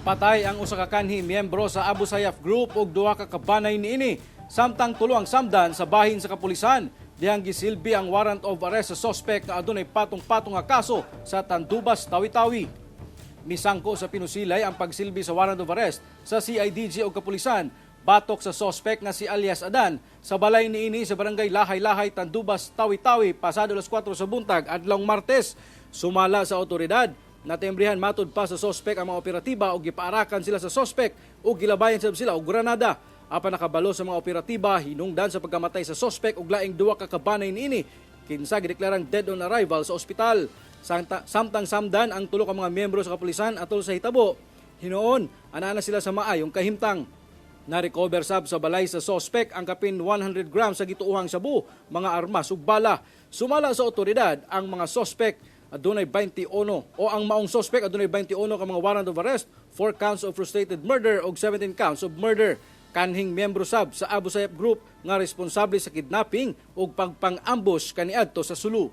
Patay ang usa ka kanhi miyembro sa Abu Sayyaf Group ug duha ka kabanay niini. Samtang tulo ang samdan sa bahin sa kapulisan. Dihang gisilbi ang warrant of arrest sa suspect nga adunay patong-patong nga kaso sa Tandubas, Tawi-Tawi. Misangko sa pinusilay ang pagsilbi sa warrant of arrest sa CIDG o kapulisan batok sa suspect nga si alias Adan sa balay niini sa Barangay Lahay-Lahay, Tandubas, Tawi-Tawi pasado alas 4 sa buntag adlawng Martes. Sumala sa otoridad, natembrihan matud pa sa suspect ang mga operatiba ug gipaarakan sila sa suspect ug gilabayan sab sila og granada. Apan nakabalo sa mga operatiba, hinungdan sa pagkamatay sa suspect ug laing duha ka kabanay niini kinsa gideklarang dead on arrival sa ospital. Samtang samdan ang tulo ka mga miyembro sa kapulisan atol sa hitabo. Hinuon, anaa na sila sa maayong kahimtang. Na-recover sab sa balay sa suspect ang kapin 100 grams sa gituohang sabu, mga armas ug bala. Sumala sa otoridad, ang mga suspect adunay 21 o ang maong suspect adunay 21 ka mga warrant of arrest, 4 counts of frustrated murder ug 17 counts of murder. Kanhing miyembro sab sa Abu Sayyaf Group nga responsable sa kidnapping ug pagpang-ambush kaniadto sa Sulu.